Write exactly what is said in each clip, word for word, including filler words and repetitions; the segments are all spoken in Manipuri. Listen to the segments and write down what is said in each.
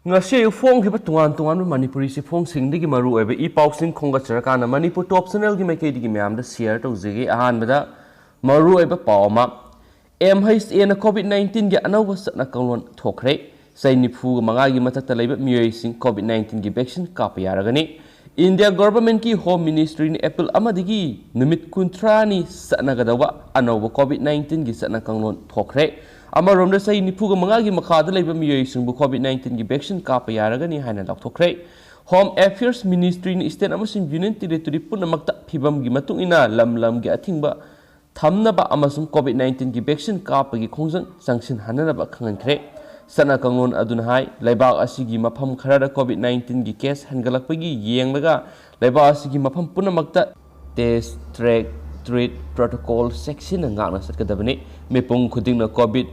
ꯉꯁꯤ ꯑꯌꯨꯛ ꯐꯣꯡꯈꯤꯕ ꯇꯣꯉꯥꯟ ꯇꯣꯉꯥꯟꯕ ꯃꯅꯤꯄꯨꯔꯤ ꯆꯦꯐꯣꯡꯁꯤꯡꯗꯒꯤ ꯃꯔꯨꯑꯣꯏꯕ ꯏ ꯄꯥꯎꯁꯤꯡ ꯈꯣꯝꯒꯠꯆꯔꯀꯥꯟꯗ ꯃꯅꯤꯄꯨꯔ ꯇꯣꯞ ꯆꯦꯅꯦꯜꯒꯤ ꯃꯥꯏꯀꯩꯗꯒꯤ ꯃꯌꯥꯝꯗ ꯁꯤꯌꯔ ꯇꯧꯖꯒꯦ꯫ ꯑꯍꯥꯟꯕꯗ ꯃꯔꯨꯑꯣꯏꯕ ꯄꯥꯎ ꯑꯃ, ꯑꯦꯝ ꯑꯩꯆ ꯑꯦꯅ ꯀꯣꯚꯤꯗ ꯅꯥꯏꯟꯇꯤꯟꯒꯤ ꯑꯅꯧꯕ ꯆꯠꯅ ꯀꯥꯡꯂꯣꯟ ꯊꯣꯛꯈ꯭ꯔꯦ꯫ ꯆꯍꯤ ꯅꯤꯐꯨꯒ ꯃꯉꯥꯒꯤ ꯃꯊꯛꯇ ꯂꯩꯕ ꯃꯤꯑꯣꯏꯁꯤꯡ ꯀꯣꯚꯤꯗ ꯅꯥꯏꯟꯇꯤꯟꯒꯤ ꯚꯦꯛꯁꯤꯟ ꯀꯥꯞꯄ ꯌꯥꯔꯒꯅꯤ꯫ ꯏꯟꯗꯤꯌꯥ ꯒꯣꯚꯔꯟꯃꯦꯟꯠꯀꯤ ꯍꯣꯝ ꯃꯤꯅꯤꯁꯇ꯭ꯔꯤꯅ ꯑꯦꯄ꯭ꯔꯤꯜ ꯑꯃꯗꯒꯤ ꯅꯨꯃꯤꯠ ꯀꯨꯟꯊ꯭ꯔꯥꯅꯤ ꯆꯠꯅꯒꯗꯧꯕ ꯑꯅꯧꯕ ꯀꯣꯚꯤꯗ ꯅꯥꯏꯟꯇꯤꯟꯒꯤ ꯆꯠꯅ ꯀꯥꯡꯂꯣꯟ ꯊꯣꯛꯈ꯭ꯔꯦ꯫ ꯑꯃꯔꯣꯝꯗ ꯆꯍꯤ ꯅꯤꯐꯨꯒ ꯃꯉꯥꯒꯤ ꯃꯈꯥꯗ ꯂꯩꯕ ꯃꯤꯑꯣꯏꯁꯤꯡꯕꯨ ꯀꯣꯚꯤꯗ ꯅꯥꯏꯟꯇꯤꯟꯒꯤ ꯚꯦꯛꯁꯤꯟ ꯀꯥꯞꯄ ꯌꯥꯔꯒꯅꯤ ꯍꯥꯏꯅ ꯂꯥꯎꯊꯣꯛꯈ꯭ꯔꯦ꯫ ꯍꯣꯝ ꯑꯦꯐꯤꯌꯔꯁ ꯃꯤꯅꯤꯁꯇ꯭ꯔꯤꯅ ꯁ꯭ꯇꯦꯠ ꯑꯃꯁꯨꯡ ꯌꯨꯅꯤꯌꯟ ꯇꯦꯔꯤꯇꯣꯔꯤ ꯄꯨꯝꯅꯃꯛꯇ ꯐꯤꯕꯝꯒꯤ ꯃꯇꯨꯡ ꯏꯟꯅ ꯂꯝ ꯂꯝꯒꯤ ꯑꯊꯤꯡꯕ ꯊꯝꯅꯕ ꯑꯃꯁꯨꯡ ꯀꯣꯚꯤꯗ ꯅꯥꯏꯟꯇꯤꯟꯒꯤ ꯚꯦꯛꯁꯤꯟ ꯀꯥꯞꯄꯒꯤ ꯈꯣꯡꯖꯪ ꯆꯪꯁꯤꯟꯍꯟꯅꯅꯕ ꯈꯪꯍꯟꯈ꯭ꯔꯦ꯫ ꯆꯠꯅ ꯀꯥꯡꯂꯣꯟ ꯑꯗꯨꯅ ꯍꯥꯏ, ꯂꯩꯕꯥꯛ ꯑꯁꯤꯒꯤ ꯃꯐꯝ ꯈꯔꯗ ꯀꯣꯚꯤꯗ ꯅꯥꯏꯟꯇꯤꯟꯒꯤ ꯀꯦꯁ ꯍꯦꯟꯒꯠꯂꯛꯄꯒꯤ ꯌꯦꯡꯂꯒ ꯂꯩꯕꯥꯛ ꯑꯁꯤꯒꯤ ꯃꯐꯝ ꯄꯨꯝꯅꯃꯛꯇ ꯇꯦꯁ, ꯇ꯭ꯔꯦꯛ, ꯇ꯭ꯔꯤꯠ ꯄ꯭ꯔꯣꯇꯣꯀꯣꯜ ꯆꯦꯛꯁꯤꯟꯅ ꯉꯥꯛꯅ ꯆꯠꯀꯗꯕꯅꯤ꯫ ꯃꯤꯄꯨꯝ ꯈꯨꯗꯤꯡꯅ ꯀꯣꯚꯤꯗ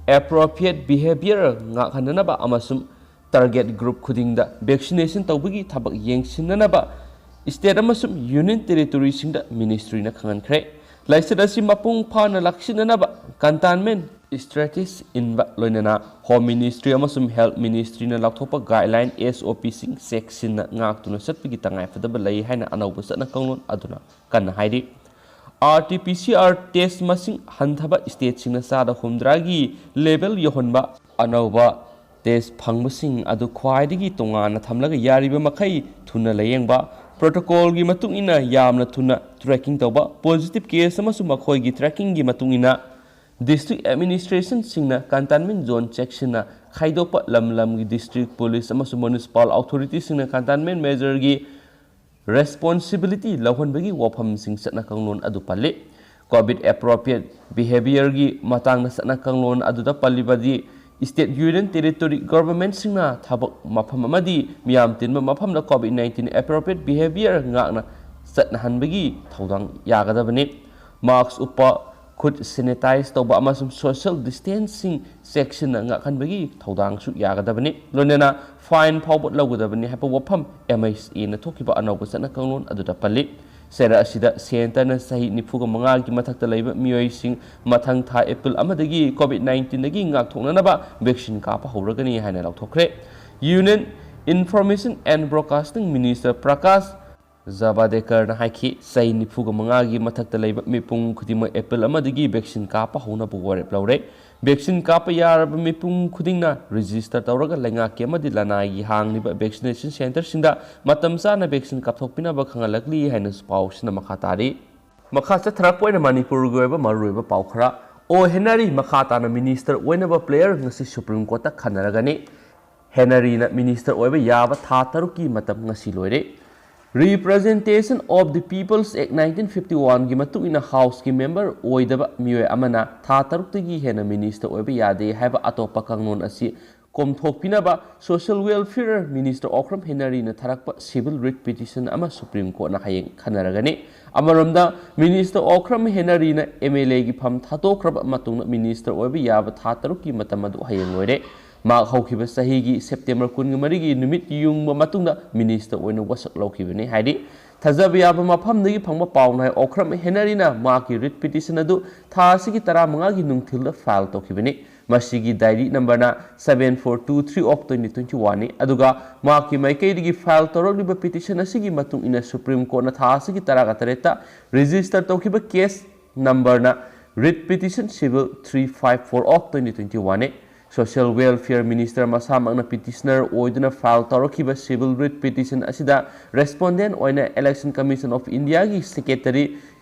ꯑꯦꯄ꯭ꯔꯣꯄ꯭ꯔꯤꯌꯦꯠ ꯕꯤꯍꯦꯕꯤꯌꯔ ꯉꯥꯛꯍꯟꯅꯅꯕ ꯑꯃꯁꯨꯡ ꯇꯥꯔꯒꯦꯠ ꯒ꯭ꯔꯨꯞ ꯈꯨꯗꯤꯡꯗ ꯚꯦꯛꯁꯤꯅꯦꯁꯟ ꯇꯧꯕꯒꯤ ꯊꯕꯛ ꯌꯦꯡꯁꯤꯟꯅꯅꯕ ꯁ꯭ꯇꯦꯠ ꯑꯃꯁꯨꯡ ꯌꯨꯅꯤꯌꯟ ꯇꯦꯔꯤꯇꯣꯔꯤꯁꯤꯡꯗ ꯃꯤꯅꯤꯁꯇ꯭ꯔꯤꯅ ꯈꯪꯍꯟꯈ꯭ꯔꯦ꯫ ꯂꯥꯏꯆꯠ ꯑꯁꯤ ꯃꯄꯨꯡ ꯐꯥꯅ ꯂꯥꯛꯁꯤꯟꯅꯅꯕ ꯀꯟꯇꯥꯏꯟꯃꯦꯟꯠ ꯁ꯭ꯇ꯭ꯔꯦꯇꯦꯖꯤ ꯏꯟꯕ ꯂꯣꯏꯅꯅ ꯍꯣꯝ ꯃꯤꯅꯤꯁꯇ꯭ꯔꯤ ꯑꯃꯁꯨꯡ ꯍꯦꯜꯊ ꯃꯤꯅꯤꯁꯇ꯭ꯔꯤꯅ ꯂꯥꯎꯊꯣꯛꯄ ꯒꯥꯏꯗꯂꯥꯏꯟ, ꯑꯦꯁ ꯑꯣ ꯄꯤꯁꯤꯡ ꯆꯦꯛꯁꯤꯟꯅ ꯉꯥꯛꯇꯨꯅ ꯆꯠꯄꯒꯤ ꯇꯉꯥꯏꯐꯗꯕ ꯂꯩ ꯍꯥꯏꯅ ꯑꯅꯧꯕ ꯆꯠꯅ ꯀꯥꯡꯂꯣꯟ ꯑꯗꯨꯅ ꯀꯟꯅ ꯍꯥꯏꯔꯤ꯫ R T P C R test ꯃꯁꯤꯡ ꯍꯟꯊꯕ ꯁ꯭ꯇꯦꯠꯁꯤꯡꯅ ꯆꯥꯗ ꯍꯨꯝꯗ꯭ꯔꯥꯒꯤ ꯂꯦꯚꯦꯜ ꯌꯧꯍꯟꯕ, ꯑꯅꯧꯕ ꯇꯦꯁ ꯐꯪꯕꯁꯤꯡ ꯑꯗꯨ ꯈ꯭ꯋꯥꯏꯗꯒꯤ ꯇꯣꯉꯥꯟꯅ ꯊꯝꯂꯒ ꯌꯥꯔꯤꯕ ꯃꯈꯩ ꯊꯨꯅ ꯂꯥꯌꯦꯡꯕ, ꯄ꯭ꯔꯣꯇꯣꯀꯣꯜꯒꯤ ꯃꯇꯨꯡ ꯏꯟꯅ ꯌꯥꯝꯅ ꯊꯨꯅ ꯇ꯭ꯔꯦꯀꯤꯡ ꯇꯧꯕ, ꯄꯣꯖꯤꯇꯤꯚ ꯀꯦꯁ ꯑꯃꯁꯨꯡ ꯃꯈꯣꯏꯒꯤ ꯇ꯭ꯔꯦꯀꯤꯡꯒꯤ ꯃꯇꯨꯡ ꯏꯟꯅ ꯗꯤꯁꯇ꯭ꯔꯤꯛ ꯑꯦꯗꯃꯤꯅꯤꯁꯇ꯭ꯔꯦꯁꯟꯁꯤꯡꯅ ꯀꯟꯇꯦꯟꯃꯦꯟꯠ ꯖꯣꯟ ꯆꯦꯛꯁꯤꯟꯅ ꯈꯥꯏꯗꯣꯛꯄ, ꯂꯝ ꯂꯝꯒꯤ ꯗꯤꯁꯇ꯭ꯔꯤꯛ ꯄꯨꯂꯤꯁ ꯑꯃꯁꯨꯡ ꯃ꯭ꯌꯨꯅꯤꯁꯤꯄꯥꯜ ꯑꯣꯊꯣꯔꯤꯇꯤꯁꯤꯡꯅ ꯀꯟꯇꯦꯟꯃꯦꯟꯠ ꯃꯦꯖꯔꯒꯤ ꯔꯦꯁꯄꯣꯟꯁꯤꯕꯤꯂꯤꯇꯤ ꯂꯧꯍꯟꯕꯒꯤ ꯋꯥꯐꯝꯁꯤꯡ ꯆꯠꯅ ꯀꯥꯡꯂꯣꯟ ꯑꯗꯨ ꯄꯜꯂꯤ꯫ ꯀꯣꯚꯤꯗ ꯑꯦꯄ꯭ꯔꯣꯄ꯭ꯔꯤꯌꯦꯠ ꯕꯤꯍꯦꯕꯤꯌꯔꯒꯤ ꯃꯇꯥꯡꯗ ꯆꯠꯅ ꯀꯥꯡꯂꯣꯟ ꯑꯗꯨꯗ ꯄꯜꯂꯤꯕꯗꯤ, ꯁ꯭ꯇꯦꯠ, ꯌꯨꯅꯤꯌꯟ ꯇꯦꯔꯤꯇꯣꯔꯤ ꯒꯣꯚꯔꯟꯃꯦꯟꯠꯁꯤꯡꯅ ꯊꯕꯛ ꯃꯐꯝ ꯑꯃꯗꯤ ꯃꯤꯌꯥꯝ ꯇꯤꯟꯕ ꯃꯐꯝꯗ ꯀꯣꯚꯤꯗ ꯅꯥꯏꯟꯇꯤꯟ ꯑꯦꯄ꯭ꯔꯣꯄ꯭ꯔꯤꯌꯦꯠ ꯕꯤꯍꯦꯕꯤꯌꯔ ꯉꯥꯛꯅ ꯆꯠꯅꯍꯟꯕꯒꯤ ꯊꯧꯗꯥꯡ ꯌꯥꯒꯗꯕꯅꯤ꯫ ꯃꯥꯁ꯭ꯛ ꯎꯞꯄ, ꯈꯨꯠ ꯁꯦꯅꯤꯇꯥꯏꯖ ꯇꯧꯕ ꯑꯃꯁꯨꯡ ꯁꯣꯁꯤꯌꯦꯜ ꯗꯤꯁꯇꯦꯟꯁꯤꯡ ꯆꯦꯛꯁꯤꯟꯅ ꯉꯥꯛꯍꯟꯕꯒꯤ ꯊꯧꯗꯥꯡꯁꯨ ꯌꯥꯒꯗꯕꯅꯤ꯫ ꯂꯣꯏꯅꯅ ꯐꯥꯏꯟ ꯐꯥꯎꯕ ꯂꯧꯒꯗꯕꯅꯤ ꯍꯥꯏꯕ ꯋꯥꯐꯝ ꯑꯦꯝ ꯑꯩꯆ ꯑꯦꯅ ꯊꯣꯛꯈꯤꯕ ꯑꯅꯧꯕ ꯆꯠꯅ ꯀꯥꯡꯂꯣꯟ ꯑꯗꯨꯗ ꯄꯜꯂꯤ꯫ ꯆꯩꯔꯥꯛ ꯑꯁꯤꯗ ꯁꯦꯟꯇꯔꯅ ꯆꯍꯤ ꯅꯤꯐꯨꯒ ꯃꯉꯥꯒꯤ ꯃꯊꯛꯇ ꯂꯩꯕ ꯃꯤꯑꯣꯏꯁꯤꯡ ꯃꯊꯪ ꯊꯥ ꯑꯦꯄ꯭ꯔꯤꯜ ꯑꯃꯗꯒꯤ ꯀꯣꯚꯤꯗ ꯅꯥꯏꯟꯇꯤꯟꯗꯒꯤ ꯉꯥꯛꯊꯣꯛꯅꯅꯕ ꯚꯦꯛꯁꯤꯟ ꯀꯥꯞꯄ ꯍꯧꯔꯒꯅꯤ ꯍꯥꯏꯅ ꯂꯥꯎꯊꯣꯛꯈ꯭ꯔꯦ꯫ Union Information and Broadcasting Minister Prakash ꯖꯥꯚꯗꯦꯀꯔꯅ ꯍꯥꯏꯈꯤ, ꯆꯍꯤ ꯅꯤꯐꯨꯒ ꯃꯉꯥꯒꯤ ꯃꯊꯛꯇ ꯂꯩꯕ ꯃꯤꯄꯨꯝ ꯈꯨꯗꯤꯡꯃꯛ ꯑꯦꯄ꯭ꯔꯤꯜ ꯑꯃꯗꯒꯤ ꯚꯦꯛꯁꯤꯟ ꯀꯥꯞꯄ ꯍꯧꯅꯕ ꯋꯥꯔꯦꯞ ꯂꯧꯔꯦ꯫ ꯚꯦꯛꯁꯤꯟ ꯀꯥꯞꯄ ꯌꯥꯔꯕ ꯃꯤꯄꯨꯝ ꯈꯨꯗꯤꯡꯅ ꯔꯦꯖꯤꯁꯇꯔ ꯇꯧꯔꯒ ꯂꯩꯉꯥꯛꯀꯤ ꯑꯃꯗꯤ ꯂꯅꯥꯏꯒꯤ ꯍꯥꯡꯂꯤꯕ ꯚꯦꯛꯁꯤꯅꯦꯁꯟ ꯁꯦꯟꯇꯔꯁꯤꯡꯗ ꯃꯇꯝ ꯆꯥꯅ ꯚꯦꯛꯁꯤꯟ ꯀꯥꯞꯊꯣꯛꯄꯤꯅꯕ ꯈꯪꯍꯜꯂꯛꯂꯤ ꯍꯥꯏꯅꯁꯨ ꯄꯥꯎꯁꯤꯅ ꯃꯈꯥ ꯇꯥꯔꯤ꯫ ꯃꯈꯥ ꯆꯠꯊꯔꯛꯄ ꯑꯣꯏꯅ ꯃꯅꯤꯄꯨꯔꯒꯤ ꯑꯣꯏꯕ ꯃꯔꯨꯑꯣꯏꯕ ꯄꯥꯎ ꯈꯔ꯫ ꯑꯣ ꯍꯦꯅꯔꯤ ꯃꯈꯥ ꯇꯥꯅ ꯃꯤꯅꯤꯁꯇꯔ ꯑꯣꯏꯅꯕ ꯄ꯭ꯂꯦꯌꯔ ꯉꯁꯤ ꯁꯨꯄ꯭ꯔꯤꯝ ꯀꯣꯔꯠꯇ ꯈꯟꯅꯔꯒꯅꯤ꯫ ꯍꯦꯅꯔꯤꯅ ꯃꯤꯅꯤꯁꯇꯔ ꯑꯣꯏꯕ ꯌꯥꯕ ꯊꯥ ꯇꯔꯨꯛꯀꯤ ꯃꯇꯝ ꯉꯁꯤ ꯂꯣꯏꯔꯦ꯫ Representation of the People's Act nineteen fifty one ꯒꯤ ꯃꯇꯨꯡ ꯏꯟꯅ ꯍꯥꯎꯁꯀꯤ ꯃꯦꯝꯕꯔ ꯑꯣꯏꯗꯕ ꯃꯤꯑꯣꯏ ꯑꯃꯅ ꯊꯥ ꯇꯔꯨꯛꯇꯒꯤ ꯍꯦꯟꯅ ꯃꯤꯅꯤꯁꯇꯔ ꯑꯣꯏꯕ ꯌꯥꯗꯦ ꯍꯥꯏꯕ ꯑꯇꯣꯞꯄ ꯀꯥꯡꯂꯣꯟ ꯑꯁꯤ ꯀꯣꯝꯊꯣꯛꯄꯤꯅꯕ ꯁꯣꯁꯤꯌꯦꯜ ꯋꯦꯜꯐꯤꯌꯔ ꯃꯤꯅꯤꯁꯇꯔ ꯑꯣꯀ꯭ꯔꯝ ꯍꯦꯅꯔꯤꯅ ꯊꯥꯔꯛꯄ ꯁꯤꯚꯤꯜ ꯔꯤꯠ ꯄꯤꯇꯤꯁꯟ ꯑꯃ ꯁꯨꯄ꯭ꯔꯤꯝ ꯀꯣꯔꯠꯅ ꯍꯌꯦꯡ ꯈꯟꯅꯔꯒꯅꯤ꯫ ꯑꯃꯔꯣꯝꯗ, ꯃꯤꯅꯤꯁꯇꯔ ꯑꯣꯀ꯭ꯔꯝ ꯍꯦꯅꯔꯤꯅ ꯑꯦꯝ ꯑꯦꯜ ꯑꯦꯒꯤ ꯐꯝ ꯊꯥꯗꯣꯛꯈ꯭ꯔꯕ ꯃꯇꯨꯡꯗ ꯃꯤꯅꯤꯁꯇꯔ ꯑꯣꯏꯕ ꯌꯥꯕ ꯊꯥ ꯇꯔꯨꯛꯀꯤ ꯃꯇꯝ ꯑꯗꯨ ꯍꯌꯦꯡ ꯂꯣꯏꯔꯦ꯫ ꯃꯍꯥꯛ ꯍꯧꯈꯤꯕ ꯆꯍꯤꯒꯤ ꯁꯦꯞꯇꯦꯝꯕꯔ ꯀꯨꯟꯃꯔꯤꯒꯤ ꯅꯨꯃꯤꯠ ꯌꯨꯡꯕ ꯃꯇꯨꯡꯗ ꯃꯤꯅꯤꯁꯇꯔ ꯑꯣꯏꯅ ꯋꯥꯁꯛ ꯂꯧꯈꯤꯕꯅꯤ ꯍꯥꯏꯔꯤ꯫ ꯊꯥꯖꯕ ꯌꯥꯕ ꯃꯐꯝꯗꯒꯤ ꯐꯪꯕ ꯄꯥꯎꯅ ꯍꯥꯏ, ꯑꯣꯀ꯭ꯔꯝ ꯍꯦꯅꯔꯤꯅ ꯃꯍꯥꯛꯀꯤ ꯔꯤꯠ ꯄꯤꯇꯤꯁꯟ ꯑꯗꯨ ꯊꯥ ꯑꯁꯤꯒꯤ ꯇꯔꯥꯃꯉꯥꯒꯤ ꯅꯨꯡꯊꯤꯜꯗ ꯐꯥꯏꯜ ꯇꯧꯈꯤꯕꯅꯤ꯫ ꯃꯁꯤꯒꯤ ꯗꯥꯏꯔꯤ ꯅꯝꯕꯔꯅ seven four two three of twenty twenty one ꯅꯤ꯫ ꯑꯗꯨꯒ ꯃꯍꯥꯛꯀꯤ ꯃꯥꯏꯀꯩꯗꯒꯤ ꯐꯥꯏꯜ ꯇꯧꯔꯛꯂꯤꯕ ꯄꯤꯇꯤꯁꯟ ꯑꯁꯤꯒꯤ ꯃꯇꯨꯡ ꯏꯟꯅ ꯁꯨꯄ꯭ꯔꯤꯝ ꯀꯣꯔꯠꯅ ꯊꯥ ꯑꯁꯤꯒꯤ ꯇꯔꯥꯒ ꯇꯔꯦꯠꯇ ꯔꯦꯖꯤꯁꯇꯔ ꯇꯧꯈꯤꯕ ꯀꯦꯁ ꯅꯝꯕꯔꯅ read petition civil three five four of twenty twenty one ꯅꯤ꯫ ꯁꯣꯁꯤꯌꯦꯜ ꯋꯦꯜꯐꯤꯌꯔ ꯃꯤꯅꯤꯁꯇꯔ ꯃꯁꯥꯃꯛꯅ ꯄꯤꯇꯤꯁꯅꯔ ꯑꯣꯏꯗꯨꯅ ꯐꯥꯏꯜ ꯇꯧꯔꯛꯈꯤꯕ ꯁꯤꯚꯤꯜ ꯔꯤꯠ ꯄꯤꯇꯤꯁꯟ ꯑꯁꯤꯗ ꯔꯦꯁꯄꯣꯟꯗꯦꯟ ꯑꯣꯏꯅ ꯏꯂꯦꯛꯁꯟ ꯀꯃꯤꯁꯟ ꯑꯣꯐ ꯏꯟꯗꯤꯌꯥꯒꯤ ꯁꯦꯀ꯭ꯔꯦꯇꯔꯤ,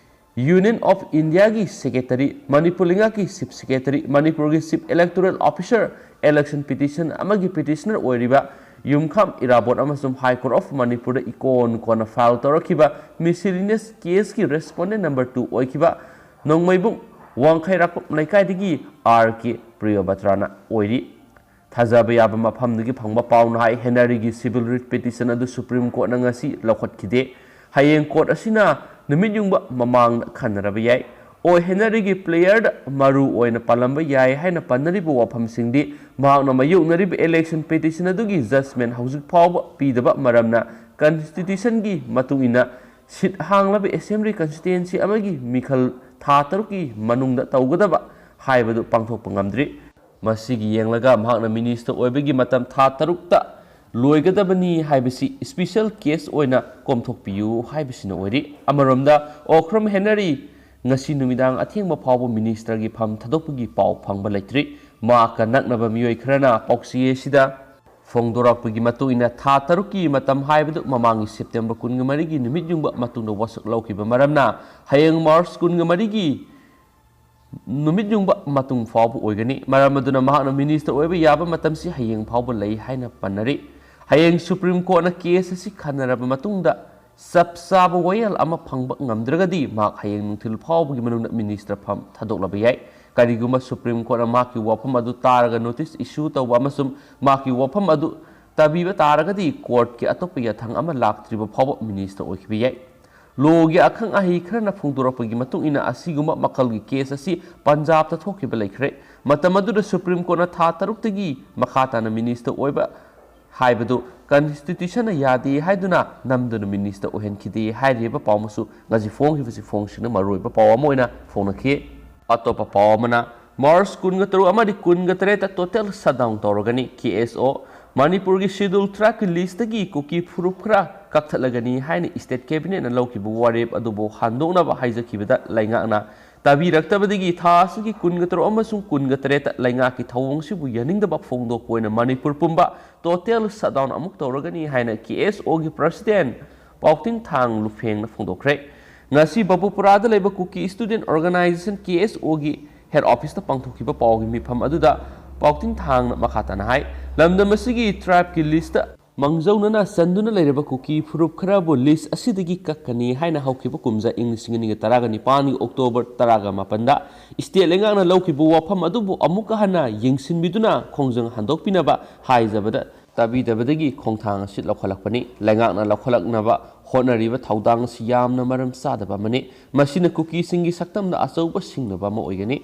ꯌꯨꯅꯤꯌꯟ ꯑꯣꯐ ꯏꯟꯗꯤꯌꯥꯒꯤ ꯁꯦꯀ꯭ꯔꯦꯇꯔꯤ, ꯃꯅꯤꯄꯨꯔ ꯂꯩꯉꯥꯛꯀꯤ ꯆꯤꯐ ꯁꯦꯀ꯭ꯔꯦꯇꯔꯤ, ꯃꯅꯤꯄꯨꯔꯒꯤ chief electoral officer, election petition ꯑꯃꯒꯤ ꯄꯤꯇꯤꯁꯅꯔ ꯑꯣꯏꯔꯤꯕ ꯌꯨꯝꯈꯥꯝ ꯏꯔꯥꯕꯣꯠ ꯑꯃꯁꯨꯡ ꯍꯥꯏ ꯀꯣꯔꯠ ꯑꯣꯐ ꯃꯅꯤꯄꯨꯔꯗ ꯏꯀꯣꯟ ꯀꯣꯟꯅ ꯐꯥꯏꯜ ꯇꯧꯔꯛꯈꯤꯕ ꯃꯤꯁꯤꯂꯤꯅꯤꯌꯁ ꯀꯦꯁꯀꯤ ꯔꯦꯁꯄꯣꯟꯗꯦꯟ ꯅꯝꯕꯔ two ꯑꯣꯏꯈꯤꯕ ꯅꯣꯡꯃꯩꯕꯨꯡ ꯋꯥꯡꯈꯩꯔꯥꯛꯄꯝ ꯂꯩꯀꯥꯏꯗꯒꯤ ꯑꯥꯔ ꯀꯦ ꯄ꯭ꯔꯤꯌꯣꯕꯇ꯭ꯔꯥꯅ ꯑꯣꯏꯔꯤ꯫ ꯊꯥꯖꯕ ꯌꯥꯕ ꯃꯐꯝꯗꯒꯤ ꯐꯪꯕ ꯄꯥꯎꯅ ꯍꯥꯏ, ꯍꯦꯅꯔꯤꯒꯤ ꯁꯤꯚꯤꯜ ꯔꯤꯠ ꯄꯤꯇꯤꯁꯟ ꯑꯗꯨ ꯁꯨꯄ꯭ꯔꯤꯝ ꯀꯣꯔꯠꯅ ꯉꯁꯤ ꯂꯧꯈꯠꯈꯤꯗꯦ꯫ ꯍꯌꯦꯡ ꯀꯣꯔꯠ ꯑꯁꯤꯅ ꯅꯨꯃꯤꯠ ꯌꯨꯡꯕ ꯃꯃꯥꯡꯗ ꯈꯟꯅꯔꯕ ꯌꯥꯏ꯫ ꯑꯣ ꯍꯦꯅꯔꯤꯒꯤ ꯄ꯭ꯂꯦꯌꯔꯗ ꯃꯔꯨ ꯑꯣꯏꯅ ꯄꯜꯂꯝꯕ ꯌꯥꯏ ꯍꯥꯏꯅ ꯄꯟꯅꯔꯤꯕ ꯋꯥꯐꯝꯁꯤꯡꯗꯤ ꯃꯍꯥꯛꯅ ꯃꯥꯌꯣꯛꯅꯔꯤꯕ ꯏꯂꯦꯛꯁꯟ ꯄꯤꯇꯤꯁꯟ ꯑꯗꯨꯒꯤ ꯖꯖꯃꯦꯟ ꯍꯧꯖꯤꯛ ꯐꯥꯎꯕ ꯄꯤꯗꯕ ꯃꯔꯝꯅ ꯀꯟꯁꯇꯤꯇ꯭ꯌꯨꯁꯟꯒꯤ ꯃꯇꯨꯡ ꯏꯟꯅ ꯁꯤꯠ ꯍꯥꯡꯂꯕ ꯑꯦꯁꯦꯝꯕ꯭ꯂꯤ ꯀꯟꯁꯇꯤꯇ꯭ꯌꯨꯌꯦꯟꯁꯤ ꯑꯃꯒꯤ ꯃꯤꯈꯜ ꯊꯥ ꯇꯔꯨꯛꯀꯤ ꯃꯅꯨꯡꯗ ꯇꯧꯒꯗꯕ ꯍꯥꯏꯕꯗꯨ ꯄꯥꯡꯊꯣꯛꯄ ꯉꯝꯗ꯭ꯔꯤ꯫ ꯃꯁꯤꯒꯤ ꯌꯦꯡꯂꯒ ꯃꯍꯥꯛꯅ ꯃꯤꯅꯤꯁꯇꯔ ꯑꯣꯏꯕꯒꯤ ꯃꯇꯝ ꯊꯥ ꯇꯔꯨꯛꯇ ꯂꯣꯏꯒꯗꯕꯅꯤ ꯍꯥꯏꯕꯁꯤ special case ꯑꯣꯏꯅ ꯀꯣꯝꯊꯣꯛꯄꯤꯌꯨ ꯍꯥꯏꯕꯁꯤꯅ ꯑꯣꯏꯔꯤ꯫ ꯑꯃꯔꯣꯝꯗ, ꯑꯣꯀ꯭ꯔꯝ ꯍꯦꯅꯔꯤ ꯉꯁꯤ ꯅꯨꯃꯤꯗꯥꯡ ꯑꯊꯦꯡꯕ ꯐꯥꯎꯕ ministerꯒꯤ ꯐꯝ ꯊꯥꯗꯣꯛꯄꯒꯤ ꯄꯥꯎ ꯐꯪꯕ ꯂꯩꯇ꯭ꯔꯤ꯫ ꯃꯍꯥꯛꯀ ꯅꯛꯅꯕ ꯃꯤꯑꯣꯏ ꯈꯔꯅ ꯄꯥꯎꯆꯦ ꯑꯁꯤꯗ ꯐꯣꯡꯗꯣꯔꯛꯄꯒꯤ ꯃꯇꯨꯡ ꯏꯟꯅ, ꯊꯥ ꯇꯔꯨꯛꯀꯤ ꯃꯇꯝ ꯍꯥꯏꯕꯗꯨ ꯃꯃꯥꯡꯒꯤ September ꯀꯨꯟꯒ ꯃꯔꯤꯒꯤ ꯅꯨꯃꯤꯠ ꯌꯨꯡꯕ ꯃꯇꯨꯡꯗ ꯋꯥꯁꯛ ꯂꯧꯈꯤꯕ ꯃꯔꯝꯅ, ꯍꯌꯦꯡ March ꯀꯨꯟꯒ ꯃꯔꯤꯒꯤ ꯅꯨꯃꯤꯠ ꯌꯨꯡꯕ ꯃꯇꯨꯡ ꯐꯥꯎꯕ ꯑꯣꯏꯒꯅꯤ꯫ ꯃꯔꯝ ꯑꯗꯨꯅ ꯃꯍꯥꯛꯅ minister ꯑꯣꯏꯕ ꯌꯥꯕ ꯃꯇꯝꯁꯤ ꯍꯌꯦꯡ ꯐꯥꯎꯕ ꯂꯩ ꯍꯥꯏꯅ ꯄꯟꯅꯔꯤ꯫ ꯍꯌꯦꯡ Supreme Courtꯅ case ꯑꯁꯤ ꯈꯟꯅꯔꯕ ꯃꯇꯨꯡꯗ ꯆꯞ ꯆꯥꯕ ꯋꯥꯌꯦꯜ ꯑꯃ ꯐꯪꯕ ꯉꯝꯗ꯭ꯔꯒꯗꯤ, ꯃꯍꯥꯛ ꯍꯌꯦꯡ ꯅꯨꯡꯊꯤꯜ ꯐꯥꯎꯕꯒꯤ ꯃꯅꯨꯡꯗ minister ꯐꯝ ꯊꯥꯗꯣꯛꯂꯕ ꯌꯥꯏ꯫ ꯀꯔꯤꯒꯨꯝꯕ Supreme Courtꯅ ꯃꯍꯥꯛꯀꯤ ꯋꯥꯐꯝ ꯑꯗꯨ ꯇꯥꯔꯒ notice issue ꯇꯧꯕ ꯑꯃꯁꯨꯡ ꯃꯍꯥꯛꯀꯤ ꯋꯥꯐꯝ ꯑꯗꯨ ꯇꯥꯕꯤꯕ ꯇꯥꯔꯒꯗꯤ, courtꯀꯤ ꯑꯇꯣꯞꯄ ꯌꯥꯊꯪ ꯑꯃ ꯂꯥꯛꯇ꯭ꯔꯤꯕ ꯐꯥꯎꯕ minister ꯑꯣꯏꯈꯤꯕ ꯌꯥꯏ꯫ Lawꯒꯤ ꯑꯈꯪ ꯑꯍꯩ ꯈꯔꯅ ꯐꯣꯡꯗꯣꯔꯛꯄꯒꯤ ꯃꯇꯨꯡ ꯏꯟꯅ, ꯑꯁꯤꯒꯨꯝꯕ ꯃꯈꯜꯒꯤ case ꯑꯁꯤ ꯄꯟꯖꯥꯕꯇ ꯊꯣꯛꯈꯤꯕ ꯂꯩꯈ꯭ꯔꯦ꯫ ꯃꯇꯝ ꯑꯗꯨꯗ Supreme Courtꯅ ꯊꯥ ꯇꯔꯨꯛꯇꯒꯤ ꯃꯈꯥ ꯇꯥꯅ minister ꯑꯣꯏꯕ ꯍꯥꯏꯕꯗꯨ constitutionꯅ ꯌꯥꯗꯦ ꯍꯥꯏꯗꯨꯅ ꯅꯝꯗꯨꯅ minister ꯑꯣꯏꯍꯟꯈꯤꯗꯦ ꯍꯥꯏꯔꯤꯕ ꯄꯥꯎ ꯑꯃꯁꯨ ꯉꯁꯤ ꯐꯣꯡꯈꯤꯕꯁꯤ ꯐꯣꯡꯁꯤꯡꯅ ꯃꯔꯨꯑꯣꯏꯕ ꯄꯥꯎ ꯑꯃ ꯑꯣꯏꯅ ꯐꯣꯡꯅꯈꯤ꯫ ꯑꯇꯣꯞꯄ ꯄꯥꯎ ꯑꯃꯅ, March ꯀꯨꯟꯒ ꯇꯔꯨꯛ ꯑꯃꯗꯤ ꯀꯨꯟꯒ ꯇꯔꯦꯠꯇ total shutdown ꯇꯧꯔꯒꯅꯤ꯫ KSO, ꯃꯅꯤꯄꯨꯔꯒꯤ Scheduled Tribeꯀꯤ listꯇꯒꯤ ꯀꯨꯀꯤ ꯐꯨꯔꯨꯞ ꯈꯔ ꯀꯛꯊꯠꯂꯒꯅꯤ ꯍꯥꯏꯅ state cabinetꯅ ꯂꯧꯈꯤꯕ ꯋꯥꯔꯦꯞ ꯑꯗꯨꯕꯨ ꯍꯟꯗꯣꯛꯅꯕ ꯍꯥꯏꯖꯈꯤꯕꯗ, ꯂꯩꯉꯥꯛꯅ ꯇꯥꯕꯤꯔꯛꯇꯕꯗꯒꯤ ꯊꯥ ꯑꯁꯤꯒꯤ ꯀꯨꯟꯒ ꯇꯔꯨꯛ ꯑꯃꯁꯨꯡ ꯀꯨꯟꯒ ꯇꯔꯦꯠꯇ ꯂꯩꯉꯥꯛꯀꯤ ꯊꯧꯑꯣꯡꯁꯤꯕꯨ ꯌꯥꯅꯤꯡꯗꯕ ꯐꯣꯡꯗꯣꯛꯄ ꯑꯣꯏꯅ ꯃꯅꯤꯄꯨꯔ ꯄꯨꯝꯕ total shutdown ꯑꯃꯨꯛ ꯇꯧꯔꯒꯅꯤ ꯍꯥꯏꯅ KSOꯒꯤ president ꯄꯥꯎꯇꯤꯡ ꯊꯥꯡ ꯂꯨꯐꯦꯡꯅ ꯐꯣꯡꯗꯣꯛꯈ꯭ꯔꯦ꯫ ꯉꯁꯤ ꯕꯕꯨꯄꯨꯔꯥꯗ ꯂꯩꯕ Kuki Student Organisation, KSOꯒꯤ head officeꯇ ꯄꯥꯡꯊꯣꯛꯈꯤꯕ ꯄꯥꯎꯒꯤ ꯃꯤꯐꯝ ꯑꯗꯨꯗ ꯄꯥꯎꯇꯤꯡ ꯊꯥꯡꯅ ꯃꯈꯥ ꯇꯥꯅ ꯍꯥꯏ, ꯂꯝꯗꯝ ꯑꯁꯤꯒꯤ tribeꯀꯤ listꯇ ꯃꯥꯡꯖꯧꯅꯅ ꯆꯟꯗꯨꯅ ꯂꯩꯔꯕ ꯀꯨꯀꯤ ꯐꯨꯔꯨꯞ ꯈꯔꯕꯨ list ꯑꯁꯤꯗꯒꯤ ꯀꯛꯀꯅꯤ ꯍꯥꯏꯅ ꯍꯧꯈꯤꯕ ꯀꯨꯝꯖꯥ ꯏꯪ ꯂꯤꯁꯤꯡ ꯑꯅꯤꯒ ꯇꯔꯥꯒ ꯅꯤꯄꯥꯟꯒꯤ October ꯇꯔꯥꯒ ꯃꯥꯄꯟꯗ state ꯂꯩꯉꯥꯛꯅ ꯂꯧꯈꯤꯕ ꯋꯥꯐꯝ ꯑꯗꯨꯕꯨ ꯑꯃꯨꯛꯀ ꯍꯟꯅ ꯌꯦꯡꯁꯤꯟꯕꯤꯗꯨꯅ ꯈꯣꯡꯖꯪ ꯍꯟꯗꯣꯛꯄꯤꯅꯕ ꯍꯥꯏꯖꯕꯗ, ꯇꯥꯕꯤꯗꯕꯗꯒꯤ ꯈꯣꯡꯊꯥꯡ ꯑꯁꯤ ꯂꯧꯈꯠꯂꯛꯄꯅꯤ꯫ ꯂꯩꯉꯥꯛꯅ ꯂꯧꯈꯠꯂꯛꯅꯕ ꯍꯣꯠꯅꯔꯤꯕ ꯊꯧꯗꯥꯡ ꯑꯁꯤ ꯌꯥꯝꯅ ꯃꯔꯝ ꯆꯥꯗꯕ ꯑꯃꯅꯤ꯫ ꯃꯁꯤꯅ ꯀꯨꯀꯤꯁꯤꯡꯒꯤ ꯁꯛꯇꯝꯗ ꯑꯆꯧꯕ ꯁꯤꯡꯅꯕ ꯑꯃ ꯑꯣꯏꯒꯅꯤ꯫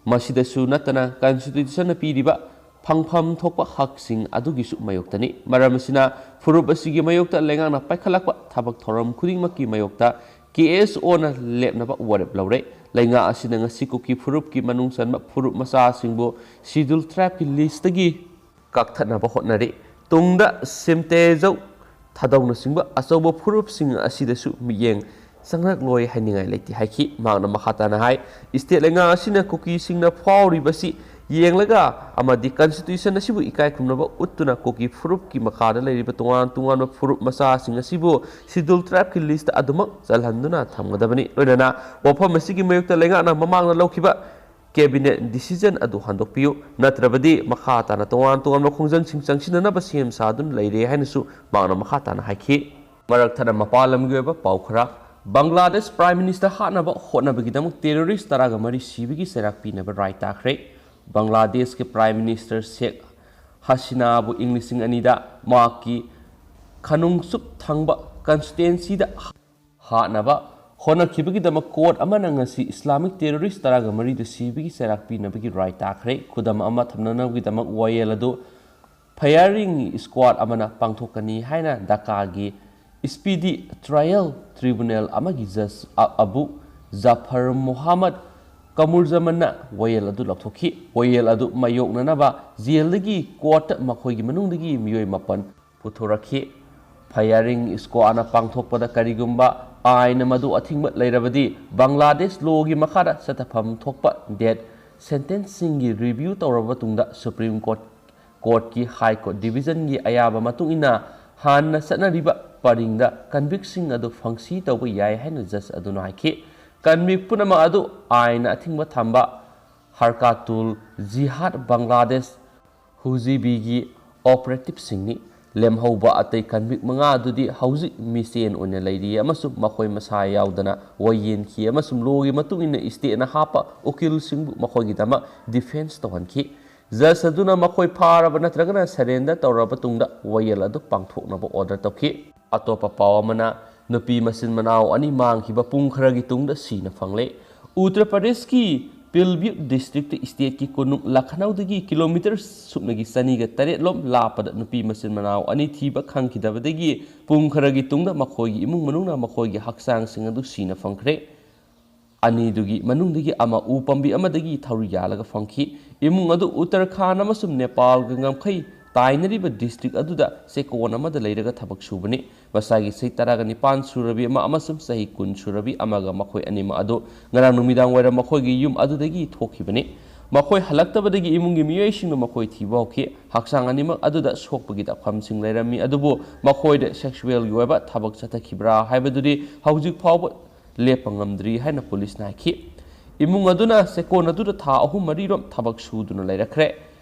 ꯃꯁꯤꯗꯁꯨ ꯅꯠꯇꯅ, constitutionꯅ ꯄꯤꯔꯤꯕ ꯐꯪꯐꯝ ꯊꯣꯛꯄ ꯍꯛꯁꯤꯡ ꯑꯗꯨꯒꯤꯁꯨ ꯃꯥꯌꯣꯛꯇꯅꯤ꯫ ꯃꯔꯝ ꯑꯁꯤꯅ, ꯐꯨꯔꯨꯞ ꯑꯁꯤꯒꯤ ꯃꯥꯌꯣꯛꯇ ꯂꯩꯉꯥꯛꯅ ꯄꯥꯏꯈꯠꯂꯛꯄ ꯊꯕꯛ ꯊꯧꯔꯝ ꯈꯨꯗꯤꯡꯃꯛꯀꯤ ꯃꯥꯌꯣꯛꯇ KSOꯅ ꯂꯦꯞꯅꯕ ꯋꯥꯔꯦꯞ ꯂꯧꯔꯦ꯫ ꯂꯩꯉꯥꯛ ꯑꯁꯤꯅ ꯉꯁꯤ ꯀꯨꯀꯤ ꯐꯨꯔꯨꯞꯀꯤ ꯃꯅꯨꯡ ꯆꯟꯕ ꯐꯨꯔꯨꯞ ꯃꯆꯥꯁꯤꯡꯕꯨ Scheduled Tribeꯀꯤ listꯇꯒꯤ ꯀꯛꯊꯠꯅꯕ ꯍꯣꯠꯅꯔꯤ꯫ ꯇꯨꯡꯗ ꯁꯤꯝꯇꯦꯖꯧ ꯊꯥꯗꯧꯅꯆꯤꯡꯕ ꯑꯆꯧꯕ ꯐꯨꯔꯨꯞꯁꯤꯡ ꯑꯁꯤꯗꯁꯨ ꯃꯤꯠꯌꯦꯡ ꯆꯪꯂꯛꯂꯣꯏ ꯍꯥꯏꯅꯤꯡꯉꯥꯏ ꯂꯩꯇꯦ ꯍꯥꯏꯈꯤ꯫ ꯃꯍꯥꯛꯅ ꯃꯈꯥ ꯇꯥꯅ ꯍꯥꯏ, ꯏꯁꯇꯦꯠ ꯂꯩꯉꯥꯛ ꯑꯁꯤꯅ ꯀꯨꯀꯤꯁꯤꯡꯅ ꯐꯥꯎꯔꯤꯕꯁꯤ ꯌꯦꯡꯂꯒ ꯑꯃꯗꯤ ꯀꯟꯁꯇꯤꯇ꯭ꯌꯨꯁꯟ ꯑꯁꯤꯕꯨ ꯏꯀꯥꯏ ꯈꯨꯝꯅꯕ ꯎꯠꯇꯨꯅ ꯀꯨꯀꯤ ꯐꯨꯔꯨꯞꯀꯤ ꯃꯈꯥꯗ ꯂꯩꯔꯤꯕ ꯇꯣꯉꯥꯟ ꯇꯣꯉꯥꯟꯕ ꯐꯨꯔꯨꯞ ꯃꯆꯥꯁꯤꯡ ꯑꯁꯤꯕꯨ ꯁꯤꯗꯨꯜ ꯇ꯭ꯔꯥꯏꯕꯀꯤ ꯂꯤꯁꯇ ꯑꯗꯨꯃꯛ ꯆꯜꯍꯟꯗꯨꯅ ꯊꯝꯒꯗꯕꯅꯤ꯫ ꯂꯣꯏꯅꯅ ꯋꯥꯐꯝ ꯑꯁꯤꯒꯤ ꯃꯥꯌꯣꯛꯇ ꯂꯩꯉꯥꯛꯅ ꯃꯃꯥꯡꯗ ꯂꯧꯈꯤꯕ ꯀꯦꯕꯤꯅꯦꯠ ꯗꯤꯁꯤꯖꯟ ꯑꯗꯨ ꯍꯟꯗꯣꯛꯄꯤꯌꯨ, ꯅꯠꯇ꯭ꯔꯕꯗꯤ ꯃꯈꯥ ꯇꯥꯅ ꯇꯣꯉꯥꯟ ꯇꯣꯉꯥꯟꯕ ꯈꯣꯡꯖꯪꯁꯤꯡ ꯆꯪꯁꯤꯟꯅꯅꯕ ꯁꯦꯝ ꯁꯥꯗꯨꯅ ꯂꯩꯔꯦ ꯍꯥꯏꯅꯁꯨ ꯃꯍꯥꯛꯅ ꯃꯈꯥ ꯇꯥꯅ ꯍꯥꯏꯈꯤ꯫ ꯃꯔꯛ ꯊꯠꯅ ꯃꯄꯥꯟ ꯂꯝꯒꯤ ꯑꯣꯏꯕ ꯄꯥꯎ ꯈꯔ꯫ ꯕꯪꯒ꯭ꯂꯥꯗꯦꯁ ꯄ꯭ꯔꯥꯏꯝ ꯃꯤꯅꯤꯁꯇꯔ ꯍꯥꯠꯅꯕ ꯍꯣꯠꯅꯕꯒꯤꯗꯃꯛ ꯇꯦꯔꯣꯔꯤꯁ ꯇꯔꯥꯒ ꯃꯔꯤ ꯁꯤꯕꯒꯤ ꯆꯩꯔꯥꯛ ꯄꯤꯅꯕ ꯔꯥꯏ ꯇꯥꯈ꯭ꯔꯦ꯫ ꯕꯪꯒ꯭ꯂꯥꯗꯦꯁꯀꯤ ꯄ꯭ꯔꯥꯏꯝ ꯃꯤꯅꯤꯁꯇꯔ ꯁꯦꯈ ꯍꯁꯤꯅꯥꯕꯨ ꯏꯪ ꯂꯤꯁꯤꯡ ꯑꯅꯤꯗ ꯃꯍꯥꯛꯀꯤ ꯈꯅꯨꯡꯆꯨꯞ ꯊꯪꯕ ꯀꯟꯁꯇꯤꯇ꯭ꯋꯦꯟꯁꯤꯗ ꯍꯥꯠꯅꯕ ꯍꯣꯠꯅꯈꯤꯕꯒꯤꯗꯃꯛ ꯀꯣꯔꯠ ꯑꯃꯅ ꯉꯁꯤ ꯏꯁꯂꯥꯃꯤꯛ ꯇꯦꯔꯣꯔꯤꯁ ꯇꯔꯥꯒ ꯃꯔꯤꯗ ꯁꯤꯕꯒꯤ ꯆꯩꯔꯥꯛ ꯄꯤꯅꯕꯒꯤ ꯔꯥꯏ ꯇꯥꯈ꯭ꯔꯦ꯫ ꯈꯨꯗꯝ ꯑꯃ ꯊꯝꯅꯅꯕꯒꯤꯗꯃꯛ ꯋꯥꯌꯦꯜ ꯑꯗꯨ ꯐꯥꯌꯔꯤꯡ ꯁ꯭ꯀ꯭ꯋꯥꯗ ꯑꯃꯅ ꯄꯥꯡꯊꯣꯛꯀꯅꯤ ꯍꯥꯏꯅ ꯙꯥꯀꯥꯒꯤ ꯁ꯭ꯄꯤꯗꯤ ꯇ꯭ꯔꯥꯌꯦꯜ ꯇ꯭ꯔꯤꯕꯨꯅꯦꯜ ꯑꯃꯒꯤ ꯖꯖ ꯑ-, ꯑꯕꯨ ꯖꯐꯔ ꯃꯣꯍꯥꯃꯗ ꯀꯃꯨꯔꯖꯃꯟꯅ ꯋꯥꯌꯦꯜ ꯑꯗꯨ ꯂꯧꯊꯣꯛꯈꯤ꯫ ꯋꯥꯌꯦꯜ ꯑꯗꯨ ꯃꯥꯌꯣꯛꯅꯅꯕ ꯖꯦꯜꯗꯒꯤ ꯀꯣꯔꯠꯇ ꯃꯈꯣꯏꯒꯤ ꯃꯅꯨꯡꯗꯒꯤ ꯃꯤꯑꯣꯏ ꯃꯥꯄꯟ ꯄꯨꯊꯣꯔꯛꯈꯤ꯫ ꯐꯥꯌꯔꯤꯡ ꯁ꯭ꯀ꯭ꯋꯥꯗꯅ ꯄꯥꯡꯊꯣꯛꯄꯗ ꯀꯔꯤꯒꯨꯝꯕ ꯑꯥꯏꯟꯅ ꯃꯗꯨ ꯑꯊꯤꯡꯕ ꯂꯩꯔꯕꯗꯤ, ꯕꯪꯒ꯭ꯂꯥꯗꯦꯁ ꯂꯣꯒꯤ ꯃꯈꯥꯗ ꯆꯠꯊꯐꯝ ꯊꯣꯛꯄ ꯗꯦꯠ ꯁꯦꯟꯇꯦꯟꯁꯁꯤꯡꯒꯤ ꯔꯤꯚ꯭ꯌꯨ ꯇꯧꯔꯕ ꯃꯇꯨꯡꯗ ꯁꯨꯄ꯭ꯔꯤꯝ ꯀꯣꯔꯠ, ꯀꯣꯔꯠꯀꯤ ꯍꯥꯏ ꯀꯣꯔꯠ ꯗꯤꯚꯤꯖꯟꯒꯤ ꯑꯌꯥꯕ ꯃꯇꯨꯡ ꯏꯟꯅ ꯍꯥꯟꯅ ꯆꯠꯅꯔꯤꯕ ꯄꯔꯤꯡꯗ ꯀꯟꯚꯤꯛꯁꯤꯡ ꯑꯗꯨ ꯐꯪꯁꯤ ꯇꯧꯕ ꯌꯥꯏ ꯍꯥꯏꯅ ꯖꯖ ꯑꯗꯨꯅ ꯍꯥꯏꯈꯤ꯫ ꯀꯟꯚꯤꯛ ꯄꯨꯝꯅꯃꯛ ꯑꯗꯨ ꯑꯥꯏꯟꯅ ꯑꯊꯤꯡꯕ ꯊꯝꯕ ꯍꯔꯀꯥꯇꯨꯜ ꯖꯤꯍꯥꯗ ꯕꯪꯒ꯭ꯂꯥꯗꯦꯁ ꯍꯨꯖꯤꯕꯤꯒꯤ ꯑꯣꯄꯔꯦꯇꯤꯚꯁꯤꯡꯅꯤ꯫ ꯂꯦꯝꯍꯧꯕ ꯑꯇꯩ ꯀꯟꯚꯤꯛ ꯃꯉꯥ ꯑꯗꯨꯗꯤ ꯍꯧꯖꯤꯛ ꯃꯤꯆꯦꯟ ꯑꯣꯏꯅ ꯂꯩꯔꯤ ꯑꯃꯁꯨꯡ ꯃꯈꯣꯏ ꯃꯁꯥ ꯌꯥꯎꯗꯅ ꯋꯥꯌꯦꯟꯈꯤ ꯑꯃꯁꯨꯡ ꯂꯣꯒꯤ ꯃꯇꯨꯡ ꯏꯟꯅ ꯏꯁꯇꯦꯠꯅ ꯍꯥꯞꯄ ꯎꯀꯤꯜꯁꯤꯡꯕꯨ ꯃꯈꯣꯏꯒꯤꯗꯃꯛ ꯗꯤꯐꯦꯟꯁ ꯇꯧꯍꯟꯈꯤ꯫ ꯖꯖ ꯑꯗꯨꯅ ꯃꯈꯣꯏ ꯐꯥꯔꯕ ꯅꯠꯇ꯭ꯔꯒꯅ ꯁꯔꯦꯟꯗꯔ ꯇꯧꯔꯕ ꯇꯨꯡꯗ ꯋꯥꯌꯦꯜ ꯑꯗꯨ ꯄꯥꯡꯊꯣꯛꯅꯕ ꯑꯣꯔꯗꯔ ꯇꯧꯈꯤ꯫ ꯑꯇꯣꯞꯄ ꯄꯥꯎ ꯑꯃꯅ, ꯅꯨꯄꯤ ꯃꯆꯤꯟ ꯃꯅꯥꯎ ꯑꯅꯤ ꯃꯥꯡꯈꯤꯕ ꯄꯨꯡ ꯈꯔꯒꯤ ꯇꯨꯡꯗ ꯁꯤꯅ ꯐꯪꯂꯦ꯫ ꯎꯠꯇꯔ ꯄ꯭ꯔꯗꯦꯁꯀꯤ ꯄꯤꯜꯕꯤꯌꯨ ꯗꯤꯁꯇ꯭ꯔꯤꯛꯇ ꯏꯁꯇꯦꯠꯀꯤ ꯀꯣꯅꯨꯡ ꯂꯈꯅꯧꯗꯒꯤ ꯀꯤꯂꯣꯃꯤꯇꯔ ꯁꯨꯞꯅꯒꯤ ꯆꯅꯤꯒ ꯇꯔꯦꯠ ꯂꯣꯝ ꯂꯥꯞꯄꯗ ꯅꯨꯄꯤ ꯃꯆꯤꯟ ꯃꯅꯥꯎ ꯑꯅꯤ ꯊꯤꯕ ꯈꯪꯈꯤꯗꯕꯗꯒꯤ ꯄꯨꯡ ꯈꯔꯒꯤ ꯇꯨꯡꯗ ꯃꯈꯣꯏꯒꯤ ꯏꯃꯨꯡ ꯃꯅꯨꯡꯅ ꯃꯈꯣꯏꯒꯤ ꯍꯛꯆꯥꯡꯁꯤꯡ ꯑꯗꯨ ꯁꯤꯅ ꯐꯪꯈ꯭ꯔꯦ꯫ ꯑꯅꯤꯗꯨꯒꯤ ꯃꯅꯨꯡꯗꯒꯤ ꯑꯃ ꯎ ꯄꯥꯝꯕꯤ ꯑꯃꯗꯒꯤ ꯊꯧꯔꯤ ꯌꯥꯜꯂꯒ ꯐꯪꯈꯤ꯫ ꯏꯃꯨꯡ ꯑꯗꯨ ꯎꯠꯇꯔꯈꯥꯟ ꯑꯃꯁꯨꯡ ꯅꯦꯄꯥꯜꯒ ꯉꯝꯈꯩ ꯇꯥꯏꯅꯔꯤꯕ ꯗꯤꯁꯇ꯭ꯔꯤꯛ ꯑꯗꯨꯗ ꯆꯦꯛꯀꯣꯟ ꯑꯃꯗ ꯂꯩꯔꯒ ꯊꯕꯛ ꯁꯨꯕꯅꯤ꯫ ꯃꯁꯥꯒꯤ ꯆꯍꯤ ꯇꯔꯥꯒ ꯅꯤꯄꯥꯟ ꯁꯨꯔꯕꯤ ꯑꯃ ꯑꯃꯁꯨꯡ ꯆꯍꯤ ꯀꯨꯟ ꯁꯨꯔꯕꯤ ꯑꯃꯒ ꯃꯈꯣꯏ ꯑꯅꯤꯃꯛ ꯑꯗꯨ ꯉꯔꯥꯡ ꯅꯨꯃꯤꯗꯥꯡ ꯋꯥꯏꯔꯝ ꯃꯈꯣꯏꯒꯤ ꯌꯨꯝ ꯑꯗꯨꯗꯒꯤ ꯊꯣꯛꯈꯤꯕꯅꯤ꯫ ꯃꯈꯣꯏ ꯍꯜꯂꯛꯇꯕꯗꯒꯤ ꯏꯃꯨꯡꯒꯤ ꯃꯤꯑꯣꯏꯁꯤꯡꯅ ꯃꯈꯣꯏ ꯊꯤꯕ ꯍꯧꯈꯤ꯫ ꯍꯛꯆꯥꯡ ꯑꯅꯤꯃꯛ ꯑꯗꯨꯗ ꯁꯣꯛꯄꯒꯤ ꯗꯥꯛꯐꯝꯁꯤꯡ ꯂꯩꯔꯝꯃꯤ, ꯑꯗꯨꯕꯨ ꯃꯈꯣꯏꯗ ꯁꯦꯛꯁꯨꯋꯦꯜꯒꯤ ꯑꯣꯏꯕ ꯊꯕꯛ ꯆꯠꯊꯈꯤꯕ꯭ꯔꯥ ꯍꯥꯏꯕꯗꯨꯗꯤ ꯍꯧꯖꯤꯛ ꯐꯥꯎꯕ ꯂꯦꯞꯄ ꯉꯝꯗ꯭ꯔꯤ ꯍꯥꯏꯅ ꯄꯨꯂꯤꯁꯅ ꯍꯥꯏꯈꯤ꯫ ꯏꯃꯨꯡ ꯑꯗꯨꯅ ꯆꯦꯛꯀꯣꯟ ꯑꯗꯨꯗ ꯊꯥ ꯑꯍꯨꯝ ꯃꯔꯤꯔꯣꯝ ꯊꯕꯛ ꯁꯨꯗꯨꯅ ꯂꯩꯔꯛꯈ꯭ꯔꯦ꯫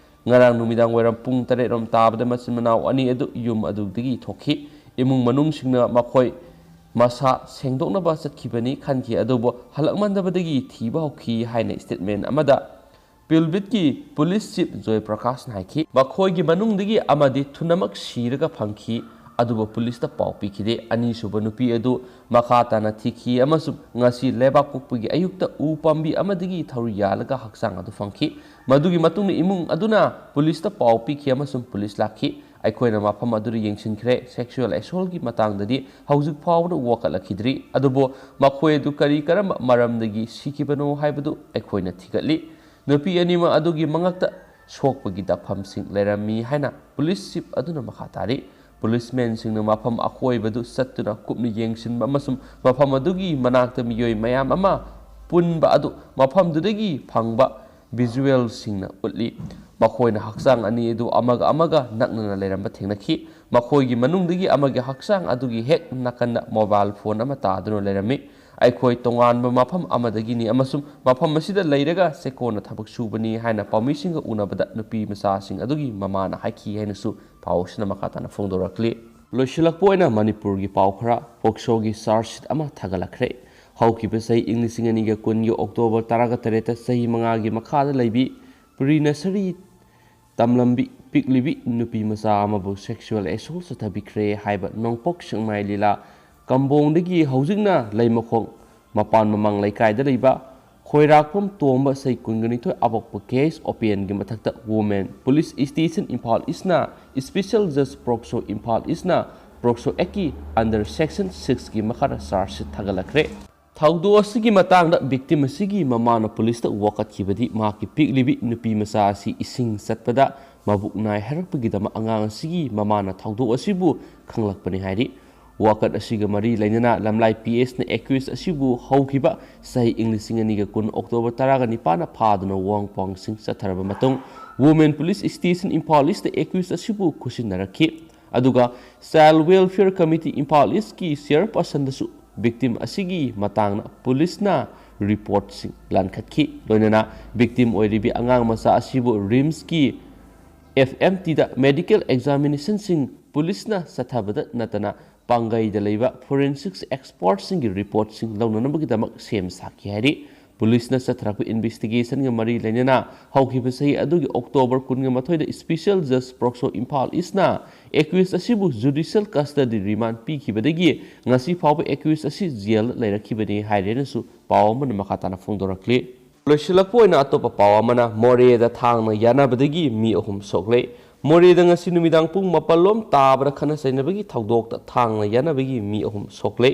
ꯉꯔꯥꯡ ꯅꯨꯃꯤꯗꯥꯡ ꯋꯥꯏꯔꯝ ꯄꯨꯡ ꯇꯔꯦꯠ ꯔꯣꯝ ꯇꯥꯕꯗ ꯃꯆꯤꯟ ꯃꯅꯥꯎ ꯑꯅꯤ ꯑꯗꯨ ꯌꯨꯝ ꯑꯗꯨꯗꯒꯤ ꯊꯣꯛꯈꯤ꯫ ꯏꯃꯨꯡ ꯃꯅꯨꯡꯁꯤꯡꯅ ꯃꯈꯣꯏ ꯃꯁꯥ ꯁꯦꯡꯗꯣꯛꯅꯕ ꯆꯠꯈꯤꯕꯅꯤ ꯈꯟꯈꯤ, ꯑꯗꯨꯕꯨ ꯍꯜꯂꯛꯃꯟꯗꯕꯗꯒꯤ ꯊꯤꯕ ꯍꯧꯈꯤ ꯍꯥꯏꯅ ꯁ꯭ꯇꯦꯠꯃꯦꯟ ꯑꯃꯗ ꯄꯤꯜꯕꯤꯠꯀꯤ ꯄꯨꯂꯤꯁ ꯆꯤꯐ ꯖꯣꯏ ꯄ꯭ꯔꯀꯥꯁꯅ ꯍꯥꯏꯈꯤ꯫ ꯃꯈꯣꯏꯒꯤ ꯃꯅꯨꯡꯗꯒꯤ ꯑꯃꯗꯤ ꯊꯨꯅꯃꯛ ꯁꯤꯔꯒ ꯐꯪꯈꯤ, ꯑꯗꯨꯕꯨ ꯄꯨꯂꯤꯁꯇ ꯄꯥꯎ ꯄꯤꯈꯤꯗꯦ꯫ ꯑꯅꯤꯁꯨꯕ ꯅꯨꯄꯤ ꯑꯗꯨ ꯃꯈꯥ ꯇꯥꯅ ꯊꯤꯈꯤ ꯑꯃꯁꯨꯡ ꯉꯁꯤ ꯂꯩꯕꯥꯛꯄꯣꯛꯄꯒꯤ ꯑꯌꯨꯛꯇ ꯎ ꯄꯥꯝꯕꯤ ꯑꯃꯗꯒꯤ ꯊꯧꯔꯤ ꯌꯥꯜꯂꯒ ꯍꯛꯆꯥꯡ ꯑꯗꯨ ꯐꯪꯈꯤ꯫ ꯃꯗꯨꯒꯤ ꯃꯇꯨꯡꯗ ꯏꯃꯨꯡ ꯑꯗꯨꯅ ꯄꯨꯂꯤꯁꯇ ꯄꯥꯎ ꯄꯤꯈꯤ ꯑꯃꯁꯨꯡ ꯄꯨꯂꯤꯁ ꯂꯥꯛꯈꯤ꯫ ꯑꯩꯈꯣꯏꯅ ꯃꯐꯝ ꯑꯗꯨꯗ ꯌꯦꯡꯁꯤꯟꯈ꯭ꯔꯦ꯫ ꯁꯦꯛꯁꯨꯋꯦꯜ ꯑꯦꯁꯣꯜꯒꯤ ꯃꯇꯥꯡꯗꯗꯤ ꯍꯧꯖꯤꯛ ꯐꯥꯎꯕꯗ ꯋꯥꯀꯠꯂꯛꯈꯤꯗ꯭ꯔꯤ, ꯑꯗꯨꯕꯨ ꯃꯈꯣꯏ ꯑꯗꯨ ꯀꯔꯤ ꯀꯔꯝꯕ ꯃꯔꯝꯗꯒꯤ ꯁꯤꯈꯤꯕꯅꯣ ꯍꯥꯏꯕꯗꯨ ꯑꯩꯈꯣꯏꯅ ꯊꯤꯒꯠꯂꯤ꯫ ꯅꯨꯄꯤ ꯑꯅꯤꯃꯛ ꯑꯗꯨꯒꯤ ꯃꯉꯛꯇ ꯁꯣꯛꯄꯒꯤ ꯗꯥꯛꯐꯝꯁꯤꯡ ꯂꯩꯔꯝꯃꯤ ꯍꯥꯏꯅ ꯄꯨꯂꯤꯁ ꯆꯤꯐ ꯑꯗꯨꯅ ꯃꯈꯥ ꯇꯥꯔꯤ꯫ ꯄꯨꯂꯤꯁꯃꯦꯟꯁꯤꯡꯅ ꯃꯐꯝ ꯑꯀꯣꯏꯕꯗꯨ ꯆꯠꯇꯨꯅ ꯀꯨꯞꯅ ꯌꯦꯡꯁꯤꯟꯕ ꯑꯃꯁꯨꯡ ꯃꯐꯝ ꯑꯗꯨꯒꯤ ꯃꯅꯥꯛꯇ ꯃꯤꯑꯣꯏ ꯃꯌꯥꯝ ꯑꯃ ꯄꯨꯟꯕ ꯑꯗꯨ ꯃꯐꯝꯗꯨꯗꯒꯤ ꯐꯪꯕ ꯚꯤꯖꯨꯋꯦꯜꯁꯤꯡꯅ ꯎꯠꯂꯤ꯫ ꯃꯈꯣꯏꯅ ꯍꯛꯆꯥꯡ ꯑꯅꯤ ꯑꯗꯨ ꯑꯃꯒ ꯑꯃꯒ ꯅꯛꯅꯅ ꯂꯩꯔꯝꯕ ꯊꯦꯡꯅꯈꯤ꯫ ꯃꯈꯣꯏꯒꯤ ꯃꯅꯨꯡꯗꯒꯤ ꯑꯃꯒꯤ ꯍꯛꯆꯥꯡ ꯑꯗꯨꯒꯤ ꯍꯦꯛ ꯅꯥꯀꯟꯗ ꯃꯣꯕꯥꯏꯜ ꯐꯣꯟ ꯑꯃ ꯇꯥꯗꯨꯅ ꯂꯩꯔꯝꯃꯤ꯫ ꯑꯩꯈꯣꯏ ꯇꯣꯉꯥꯟꯕ ꯃꯐꯝ ꯑꯃꯗꯒꯤꯅꯤ ꯑꯃꯁꯨꯡ ꯃꯐꯝ ꯑꯁꯤꯗ ꯂꯩꯔꯒ ꯆꯦꯛꯀꯣꯟꯅ ꯊꯕꯛ ꯁꯨꯕꯅꯤ ꯍꯥꯏꯅ ꯄꯥꯎꯃꯤꯁꯤꯡꯒ ꯎꯅꯕꯗ ꯅꯨꯄꯤ ꯃꯆꯥꯁꯤꯡ ꯑꯗꯨꯒꯤ ꯃꯃꯥꯅ ꯍꯥꯏꯈꯤ ꯍꯥꯏꯅꯁꯨ ꯄꯥꯎ ꯑꯁꯤꯅ ꯃꯈꯥ ꯇꯥꯅ ꯐꯣꯡꯗꯣꯔꯛꯂꯤ꯫ ꯂꯣꯏꯁꯤꯜꯂꯛꯄ ꯑꯣꯏꯅ ꯃꯅꯤꯄꯨꯔꯒꯤ ꯄꯥꯎ ꯈꯔ꯫ ꯄꯣꯛꯁꯣꯒꯤ ꯆꯥꯔꯖ ꯁꯤꯠ ꯑꯃ ꯊꯥꯒꯠꯂꯛꯈ꯭ꯔꯦ꯫ ꯍꯧꯈꯤꯕ ꯆꯍꯤ ꯏꯪ ꯂꯤꯁꯤꯡ ꯑꯅꯤꯒ ꯀꯨꯟꯒꯤ ꯑꯣꯛꯇꯣꯕꯔ ꯇꯔꯥꯒ ꯇꯔꯦꯠꯇ ꯆꯍꯤ ꯃꯉꯥꯒꯤ ꯃꯈꯥꯗ ꯂꯩꯕꯤ ꯄ꯭ꯔꯤ ꯅꯁꯔꯤ ꯇꯝꯂꯝꯕꯤ ꯄꯤꯛꯂꯤꯕꯤ ꯅꯨꯄꯤ ꯃꯆꯥ ꯑꯃꯕꯨ ꯁꯦꯛꯁꯨꯋꯦꯜ ꯑꯦꯁꯣꯜ ꯆꯠꯊꯕꯤꯈ꯭ꯔꯦ ꯍꯥꯏꯕ ꯅꯣꯡꯄꯣꯛ ꯁꯦꯛꯃꯥꯏ ꯂꯤꯂꯥ ꯀꯝꯕꯣꯡꯗꯒꯤ ꯍꯧꯖꯤꯛꯅ ꯂꯩꯃꯈꯣꯡ ꯃꯄꯥꯟ ꯃꯃꯥꯡ ꯂꯩꯀꯥꯏꯗ ꯂꯩꯕ ꯈꯣꯏꯔꯥꯛꯄꯝ ꯇꯣꯝꯕ ꯆꯍꯤ ꯀꯨꯟꯒ ꯅꯤꯊꯣꯏ ꯑꯕꯣꯛꯄ ꯀꯦ ꯑꯦꯁ ꯑꯣꯄꯦꯟꯒꯤ ꯃꯊꯛꯇ ꯋꯨꯃꯦꯟ ꯄꯨꯂꯤꯁ ꯁ꯭ꯇꯦꯁꯟ ꯏꯝꯐꯥꯜ ꯏꯁꯅ ꯁ꯭ꯄꯦꯁꯦꯜ ꯖꯁ ꯄꯣꯛꯁꯣ ꯏꯝꯐꯥꯜ ꯏꯁꯅ ꯄꯣꯛꯁꯣ ꯑꯦꯛꯀꯤ ꯑꯟꯗꯔ ꯁꯦꯛꯁꯟ ꯁꯤꯛꯁꯀꯤ ꯃꯈꯥꯗ ꯆꯥꯔꯖ ꯁꯤꯠ ꯊꯥꯒꯠꯂꯛꯈ꯭ꯔꯦ꯫ ꯊꯧꯗꯣꯛ ꯑꯁꯤꯒꯤ ꯃꯇꯥꯡꯗ ꯚꯤꯛꯇꯤꯝ ꯑꯁꯤꯒꯤ ꯃꯃꯥꯅ ꯄꯨꯂꯤꯁꯇ ꯋꯥꯀꯠꯈꯤꯕꯗꯤ ꯃꯍꯥꯛꯀꯤ ꯄꯤꯛꯂꯤꯕꯤ ꯅꯨꯄꯤ ꯃꯆꯥ ꯑꯁꯤ ꯏꯁꯤꯡ ꯆꯠꯄꯗ ꯃꯕꯨꯛ ꯅꯥꯏ ꯍꯥꯏꯔꯛꯄꯒꯤꯗꯃꯛ ꯑꯉꯥꯡ ꯑꯁꯤꯒꯤ ꯃꯃꯥꯅ ꯊꯧꯗꯣꯛ ꯑꯁꯤꯕꯨ ꯈꯪꯂꯛꯄꯅꯤ ꯍꯥꯏꯔꯤ꯫ ꯋꯥꯀꯠ ꯑꯁꯤꯒ ꯃꯔꯤ ꯂꯩꯅꯅ ꯂꯝꯂꯥꯏ ꯄꯤ ꯑꯦꯁꯅ ꯑꯦꯀ꯭ꯌꯨꯁ ꯑꯁꯤꯕꯨ ꯍꯧꯈꯤꯕ ꯆꯍꯤ ꯏꯪ ꯂꯤꯁꯤꯡ ꯑꯅꯤꯒ ꯀꯨꯟ ꯑꯣꯛꯇꯣꯕꯔ ꯇꯔꯥꯒ ꯅꯤꯄꯥꯟꯗ ꯐꯥꯗꯨꯅ ꯋꯥꯡ ꯄꯥꯡꯁꯤꯡ ꯆꯠꯊꯔꯕ ꯃꯇꯨꯡ women police station Imphal east accused ꯑꯁꯤꯕꯨ ꯈꯨꯠꯁꯤꯟꯅꯔꯛꯈꯤ꯫ ꯑꯗꯨꯒ ꯆꯥꯏꯜ ꯋꯦꯜꯐꯤꯌꯔ ꯀꯃꯤꯇꯤ ꯏꯝꯐꯥꯜ ꯏꯁꯀꯤ ꯆꯤꯌꯔꯄꯔꯁꯟꯗꯁꯨ ꯚꯤꯛꯇꯤꯝ ꯑꯁꯤꯒꯤ ꯃꯇꯥꯡꯗ ꯄꯨꯂꯤꯁꯅ ꯔꯤꯄꯣꯔꯠꯁꯤꯡ ꯂꯥꯟꯈꯠꯈꯤ꯫ ꯂꯣꯏꯅꯅ ꯚꯤꯛꯇꯤꯝ ꯑꯣꯏꯔꯤꯕꯤ ꯑꯉꯥꯡ ꯃꯆꯥ ꯑꯁꯤꯕꯨ ꯔꯤꯝꯁꯀꯤ ꯑꯦꯐ ꯑꯦꯝ ꯇꯤꯗ ꯃꯦꯗꯤꯀꯦꯜ ꯑꯦꯛꯖꯥꯃꯤꯅꯦꯁꯟꯁꯤꯡ ꯄꯨꯂꯤꯁꯅ ꯆꯠꯊꯕꯗ ꯅꯠꯇꯅ ꯄꯥꯡꯒꯩꯗ ꯂꯩꯕ ꯐꯣꯔꯦꯟꯁꯤꯛꯁ ꯑꯦꯛꯁꯄꯔꯠꯁꯤꯡꯒꯤ ꯔꯤꯄꯣꯔꯠꯁꯤꯡ ꯂꯧꯅꯅꯕꯒꯤꯗꯃꯛ ꯁꯦꯝ ꯁꯥꯈꯤ ꯍꯥꯏꯔꯤ꯫ ꯄꯨꯂꯤꯁꯅ ꯆꯠꯊꯔꯛꯄ ꯏꯟꯚꯦꯁꯇꯤꯒꯦꯁꯟꯒ ꯃꯔꯤ ꯂꯩꯅꯅ ꯍꯧꯈꯤꯕ ꯆꯍꯤ ꯑꯗꯨꯒꯤ ꯑꯣꯛꯇꯣꯕꯔ ꯀꯨꯟꯒ ꯃꯥꯊꯣꯏꯗ ꯁ꯭ꯄꯤꯁꯦꯜ ꯖꯁ ꯄꯣꯛꯁꯣ ꯏꯝꯐꯥꯜ ꯏꯁꯅ ꯑꯦꯀ꯭ꯌꯨꯁ ꯑꯁꯤꯕꯨ ꯖꯨꯗꯤꯁꯤꯌꯦꯜ ꯀꯁꯇꯗꯤ ꯔꯤꯃꯥꯟ ꯄꯤꯈꯤꯕꯗꯒꯤ ꯉꯁꯤ ꯐꯥꯎꯕ ꯑꯦꯀ꯭ꯌꯨꯁ ꯑꯁꯤ ꯖꯦꯜꯗ ꯂꯩꯔꯛꯈꯤꯕꯅꯤ ꯍꯥꯏꯔꯦꯅꯁꯨ ꯄꯥꯎ ꯑꯃꯅ ꯃꯈꯥ ꯇꯥꯅ ꯐꯣꯡꯗꯣꯔꯛꯂꯤ꯫ ꯂꯣꯏꯁꯤꯜꯂꯛꯄ ꯑꯣꯏꯅ ꯑꯇꯣꯞꯄ ꯄꯥꯎ ꯑꯃꯅ, ꯃꯣꯔꯦꯗ ꯊꯥꯡꯅ ꯌꯥꯅꯕꯗꯒꯤ ꯃꯤ ꯑꯍꯨꯝ ꯁꯣꯛꯂꯦ꯫ ꯃꯣꯔꯦꯗ ꯉꯁꯤ ꯅꯨꯃꯤꯗꯥꯡ ꯄꯨꯡ ꯃꯥꯄꯜ ꯂꯣꯝ ꯇꯥꯕꯗ ꯈꯠꯅ ꯆꯩꯅꯕꯒꯤ ꯊꯧꯗꯣꯛꯇ ꯊꯥꯡꯅ ꯌꯥꯅꯕꯒꯤ ꯃꯤ ꯑꯍꯨꯝ ꯁꯣꯛꯂꯦ꯫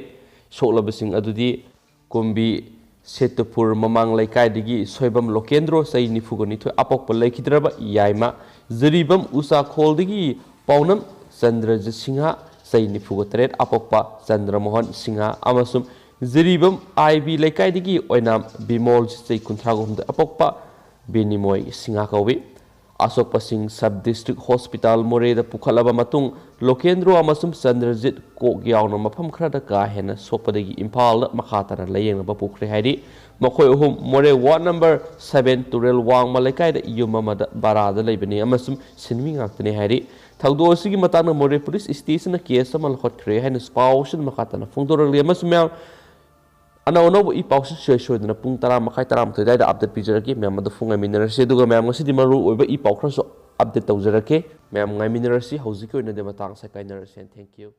ꯁꯣꯛꯂꯕꯁꯤꯡ ꯑꯗꯨꯗꯤ ꯀꯨꯝꯕꯤ ꯁꯦꯇꯨꯄꯨꯔ ꯃꯃꯥꯡ ꯂꯩꯀꯥꯏꯗꯒꯤ ꯁꯣꯏꯕꯝ ꯂꯣꯀꯦꯟꯗ꯭ꯔꯣ, ꯆꯍꯤ ꯅꯤꯐꯨꯒ ꯅꯤꯊꯣꯏ, ꯑꯄꯣꯛꯄ ꯂꯩꯈꯤꯗ꯭ꯔꯕ ꯌꯥꯏꯃ, ꯖꯤꯔꯤꯕꯝ ꯎꯆꯥꯈꯣꯜꯗꯒꯤ ꯄꯥꯎꯅꯝ ꯆꯟꯗ꯭ꯔꯖꯤꯠ ꯁꯤꯡꯍ, ꯆꯍꯤ ꯅꯤꯐꯨꯒ ꯇꯔꯦꯠ, ꯑꯄꯣꯛꯄ ꯆꯟꯗ꯭ꯔꯃꯣꯍꯟ ꯁꯤꯡꯍ, ꯑꯃꯁꯨꯡ ꯖꯤꯔꯤꯕꯝ ꯑꯥꯏ ꯕꯤ ꯂꯩꯀꯥꯏꯗꯒꯤ ꯑꯣꯏꯅꯥꯝ ꯕꯤꯃꯣꯜ, ꯆꯍꯤ ꯀꯨꯟꯊ꯭ꯔꯥꯒ ꯍꯨꯝꯗꯣꯏ, ꯑꯄꯣꯛꯄ ꯕꯤꯅꯤꯃꯣꯏ ꯁꯤꯡꯍ ꯀꯧꯏ꯫ ꯑꯁꯣꯛꯄꯁꯤꯡ ꯁꯕ ꯗꯤꯁꯇ꯭ꯔꯤꯛ ꯍꯣꯁꯄꯤꯇꯥꯜ ꯃꯣꯔꯦꯗ ꯄꯨꯈꯠꯂꯕ ꯃꯇꯨꯡ, ꯂꯣꯀꯦꯟꯗ꯭ꯔꯣ ꯑꯃꯁꯨꯡ ꯆꯟꯗ꯭ꯔꯖꯤꯠ ꯀꯣꯛ ꯌꯥꯎꯅ ꯃꯐꯝ ꯈꯔꯗ ꯀꯥ ꯍꯦꯟꯅ ꯁꯣꯛꯄꯗꯒꯤ ꯏꯝꯐꯥꯜꯗ ꯃꯈꯥ ꯇꯥꯅ ꯂꯥꯌꯦꯡꯅꯕ ꯄꯨꯈ꯭ꯔꯦ ꯍꯥꯏꯔꯤ꯫ ꯃꯈꯣꯏ ꯑꯍꯨꯝ ꯃꯣꯔꯦ ꯋꯥꯔꯗ ꯅꯝꯕꯔ ꯁꯚꯦꯟ ꯇꯨꯔꯦꯜ ꯋꯥꯡꯃ ꯂꯩꯀꯥꯏꯗ ꯌꯨꯝ ꯑꯃꯗ ꯚꯔꯥꯗ ꯂꯩꯕꯅꯤ ꯑꯃꯁꯨꯡ ꯁꯤꯟꯃꯤ ꯉꯥꯛꯇꯅꯤ ꯍꯥꯏꯔꯤ꯫ ꯊꯧꯗꯣꯛ ꯑꯁꯤꯒꯤ ꯃꯇꯥꯡꯗ ꯃꯣꯔꯦ ꯄꯨꯂꯤꯁ ꯁ꯭ꯇꯦꯁꯟꯅ ꯀꯦꯁ ꯑꯃ ꯂꯧꯈꯠꯈ꯭ꯔꯦ ꯍꯥꯏꯅꯁꯨ ꯄꯥꯎ ꯑꯁꯤꯅ ꯃꯈꯥ ꯇꯥꯅ ꯐꯣꯡꯗꯣꯔꯛꯂꯤ꯫ ꯑꯃꯁꯨꯡ ꯃꯌꯥꯝ, ꯑꯅꯧ ꯑꯅꯧꯕ ꯏ ꯄꯥꯎꯁꯤꯡ ꯁꯨꯡꯁꯣꯏ ꯁꯣꯏꯗꯅ ꯄꯨꯡ ꯇꯔꯥ ꯃꯈꯥꯏ, ꯇꯔꯥꯃꯥꯊꯣꯏ ꯑꯗꯨꯋꯥꯏꯗ ꯑꯞꯗꯦꯠ ꯄꯤꯖꯔꯛꯀꯦ꯫ ꯃꯌꯥꯝ ꯑꯗꯨ ꯐꯣꯡ ꯉꯥꯏꯃꯤꯟꯅꯔꯁꯤ꯫ ꯑꯗꯨꯒ ꯃꯌꯥꯝ, ꯉꯁꯤꯗꯤ ꯃꯔꯨ ꯑꯣꯏꯕ ꯏ ꯄꯥꯎ ꯈꯔꯁꯨ ꯑꯞꯗꯦꯠ ꯇꯧꯖꯔꯛꯀꯦ꯫ ꯃꯌꯥꯝ ꯉꯥꯏꯃꯤꯟꯅꯔꯁꯤ꯫ ꯍꯧꯖꯤꯛꯀꯤ ꯑꯣꯏꯅꯗꯤ ꯃꯇꯥꯡ ꯑꯁꯤꯗ ꯀꯥꯏꯅꯔꯁꯤ꯫ Thank you꯫